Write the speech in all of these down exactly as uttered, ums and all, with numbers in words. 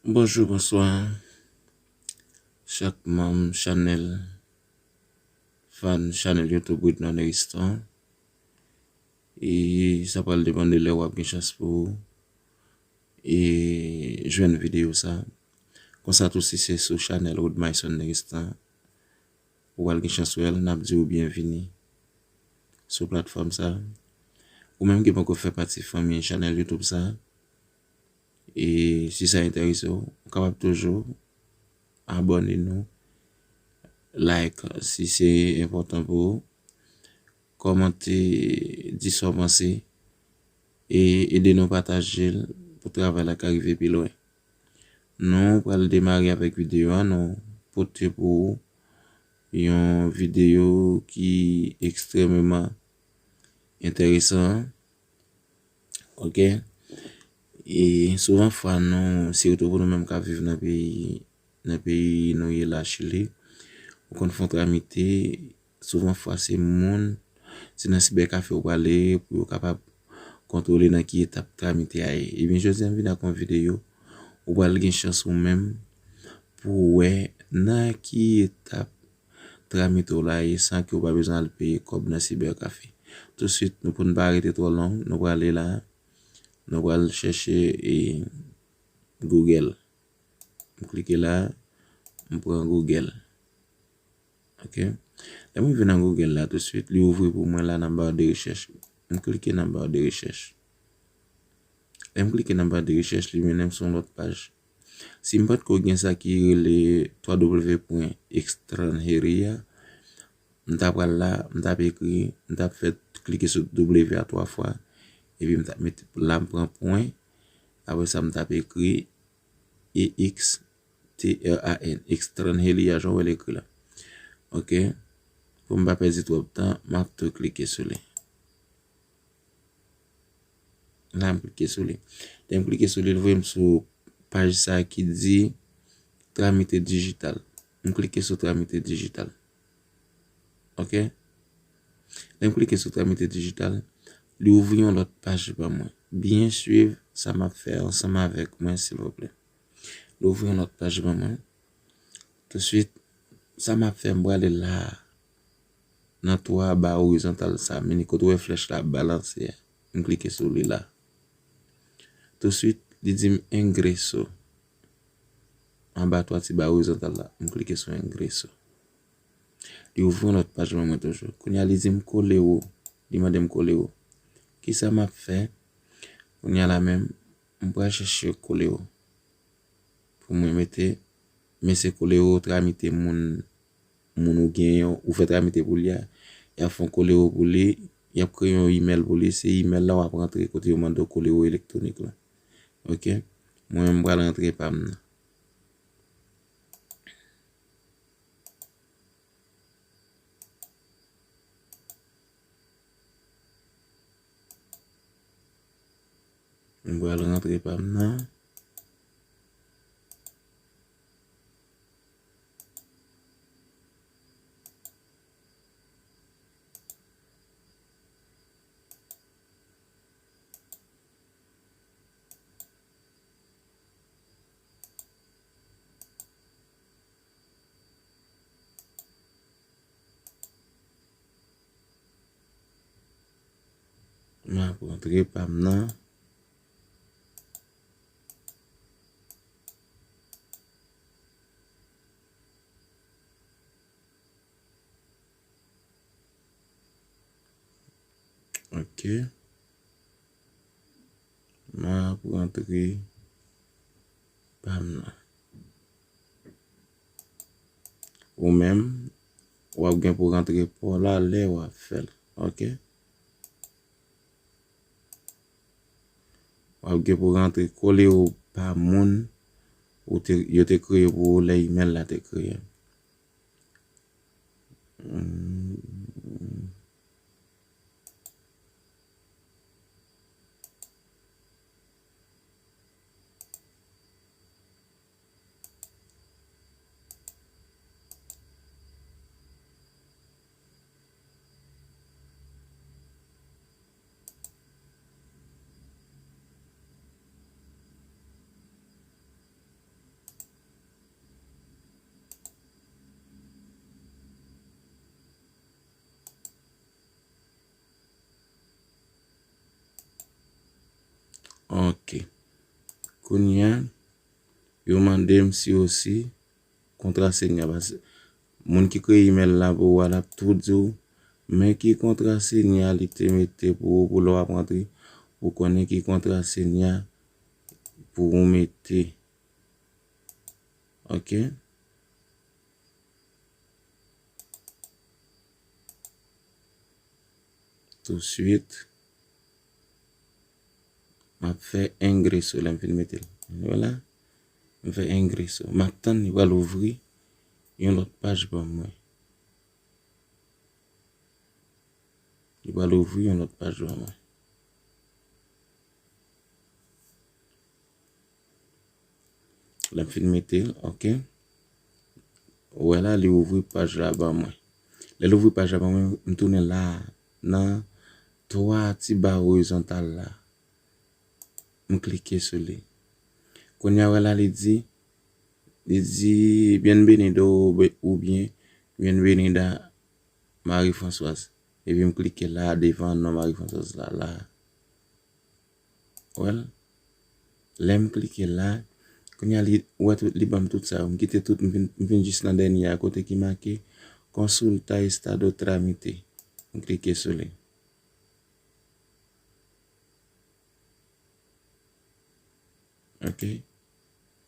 Bonjou, bonswa. Chak manm chanèl, fan chanèl YouTube Widnon Neristan. E sa pral depann de lè w ap gen chans pou w e jwenn videyo sa. Konsa tou, si se sou chanèl Woodmayson Neristan, ou pral gen chans wè l, n ap di w byenvini sou platfòm sa. Ou menm ki poko fè pati fanmi chanèl YouTube sa, e si sa enterese w, ou kapab toujou abòne nou, like si se enpòtan pou ou, kòmante, di sa w panse, e ede nou pataje l pou travay la ka rive pi lwen. Nou pral demare avèk videyo a, nou pote pou ou yon videyo ki ekstrèmeman enteresan. Ok? E souvan fwa nou, sitou pou nou menm k ap viv nan peyi, nan peyi nou ye la, Chili, ou konn fè yon tramite, souvan fwa se moun, se nan sibèkafe ou prale pou yo kapab kontwole nan ki etap tramite a ye. Ebyen, jodi a m vin ak yon videyo, ou pral gen chans ou menm pou w wè nan ki etap tramite w la ye san ke w pa bezwen al peye kòb nan sibèkafe. Tousuit, nou, pou n pa rete twò long, nou prale la, nou pral chèche, e, Google. M klike la, m pran Google. Ok. Lè mwen vin nan Google la tousuit, li ouvri pou mwen la nan ba de rechèch. M klike nan ba de rechèch. Lè m klike nan ba de rechèch, li mennen m sou yon lòt paj. Si m pa t ko gen sa ki rele twa dabou pwen Extranjeria, m ta pral la, m t ap ekri, m t ap fè klike sou W a twa fwa, epi m t ap mete la, m pran pwen, apre sa, m t ap ekri E X T R A N, Extranjeria, jan w wè l ekri la. Ok? Pou m pa pèdi twòp tan, m ap tou klike sou li. La, m klike sou li. Lè m klike sou li, l voye m sou paj sa ki di tramite dijital. M klike sou tramite dijital. Ok? Lè m klike sou tramite dijital, li ouvri yon lòt paj ban mwen. Byen swiv sa m ap fè ansanm avèk mwen, silvouplè. Li ouvri yon lòt paj ban mwen. Tousuit, sa m ap fè, m prale la, nan twa ba orizontal sa, meni kote w wè flèch la ap balanse a. M klike sou li la. Tousuit, li di m ingreso. Anba twa ti ba orizontal la, m klike sou ingreso. Li ouvri yon lòt paj ban mwen toujou. Kounye a, li di m Kolero. Li mande m Kolero. Kisa m ap fè? Kounye a la menm, m pral chèche Kolero. Pou mwen mete, men se Kolero tramite moun, moun ou genyen, ou fè tramite pou li a. Y ap fè yon Kolero pou li, y ap kreye yon imèl pou li, se imèl la w ap rantre kote yo mande w Kolero elektwonik la. Ok? Mwen menm, m pral rantre pa m nan. M pral rantre pa m nan. M ap rantre pa m nan. Ok. M ap rantre pa m nan. Ou menm, w ap gen pou rantre pa w la lè w ap fè l. Ok? W ap gen pou rantre Kolero pa moun ou te, yo te kreye pou ou lè imèl la te kreye. Hmm. Ok. Kounye a, yo mande m si osi kontra seni a. Paske moun ki kreye imèl la pou ou a, l ap tou di w men ki kontra seni a li te mete pou ou, pou lè w ap rantre, ou konnen ki kontra seni a pou ou mete. Ok. Touswit, m ap fè engreso lè m fin mete l. Vwala, m fè engreso. M ap tann li pral ouvri yon lòt paj ban mwen. Li pral ouvri yon lòt paj ban mwen. Lè m fin mete l, ok. Ou wè la, li ouvri paj la ban mwen. Lè l ouvri paj la ban mwen, m tounen la, nan twa ti ba orizontal la. M klike sou li. Kounye a, wè la, li di, li di, Bienvenido oubyen Bienvenida Marie Françoise. Epi m klike la, devan non Marie Françoise la, la. Wè l? Lè m klike la, kounye a li, ou wè tout, li ban m tout sa yo. M kite tout, m vin, m vin jis nan dènye a, kote ki make Consulta estado trámite. M klike sou li. Ok.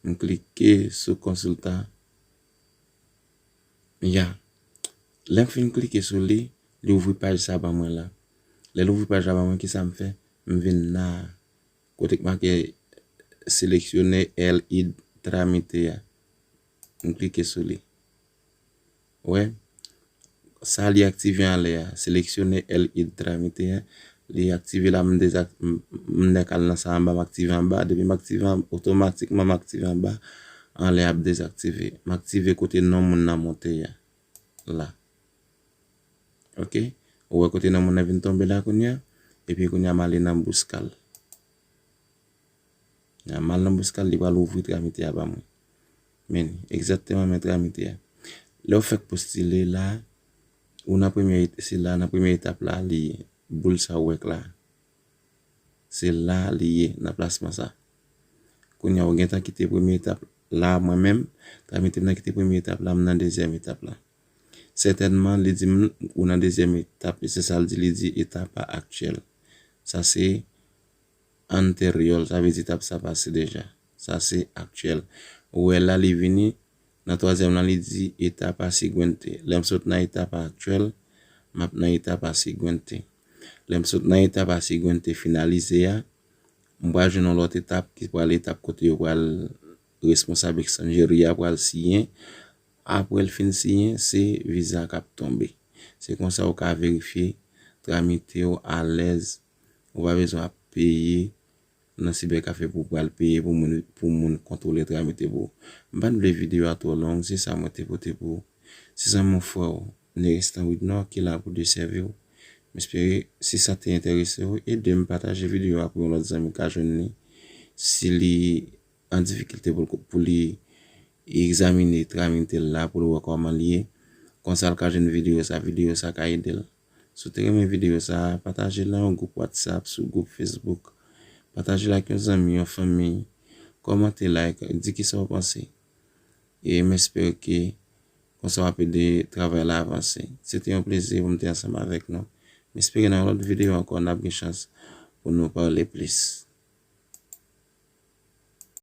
M klike sou Consulta. Ya. Lè m fin klike sou li, li ouvri paj sa ban mwen la. Lè l ouvri paj la ban mwen, kisa m fè? M vin la. Kote k make Seleccione el id trámite a. M klike sou li. Wè, sa li aktive anlè a, Seleccione el id trámite a, li aktive la, m dezak-, m, m nèk al nan sa anba, m aktive anba, depi m aktive an-, otomatikman m aktive anba, anlè ap dezaktive. M aktive kote non moun nan monte a, la. Ok? Ou wè kote non moun nan vin tonbe la kounye a? Epi kounye a m ale nan buskal. Nan mal nan buskal, li pral ouvri tramite a ba mwen. Men, egzakteman men tramite a. Lè w fèk postile la, ou nan premye, se la, nan premye etap la, li ye. Boul sa w wè k la. Se la li ye, nan plasman sa. Kounye a, ou gentan kite premye etap la, mwen menm, tramite m nan kite premye etap la, m nan dezyèm etap la. Sètènman, li di m, ou nan dezyèm etap, e se sa l di, li di etapa aktyèl. Sa se anteryè, sa vle di etap sa pase deja. Sa se aktyèl. Ou wè la, li vini, nan twazyèm lan, li di etapa siguiente. Lè m sot nan etapa aktyèl, m ap nan etapa siguiente. Lè m sot nan etapa siguiente finalize a, m pral jwenn yon lòt etap ki pral etap kote yo pral responsab ekstranjeri a pral siyen. Apre l fin siyen, se viza k ap tonbe. Se konsa ou ka verifye tramite w alèz. Ou pa bezwen ap peye nan sibèkafe pou w pral peye pou moun, pou moun kontwole tramite pou ou. M pa t vle videyo a twò long, se sa mwen te pote pou ou. Se zanmi w, frè w, Neristan Widnor ki la pou desèvi w. M espere si sa te enterese w, ede m pataje videyo a pou yon lòt zanmi ka jwenn li. Si li an difikilte pou, pou li egzamine tramite l la, pou l wè kòman l ye. Konsa l ka jwenn videyo sa, videyo sa ka ede l. Si w te renmen videyo sa, pataje l nan yon gwoup WhatsApp, sou gwoup Facebook. Pataje l ak yon zanmi, yon fanmi. Kòmante, like, di kisa w panse. E m espere ke konsa w ap ede travay la avanse. Se te yon plezi pou m te ansanm avèk nou. M espere nan yon lòt videyo ankò, n ap gen chans pou nou pale plis.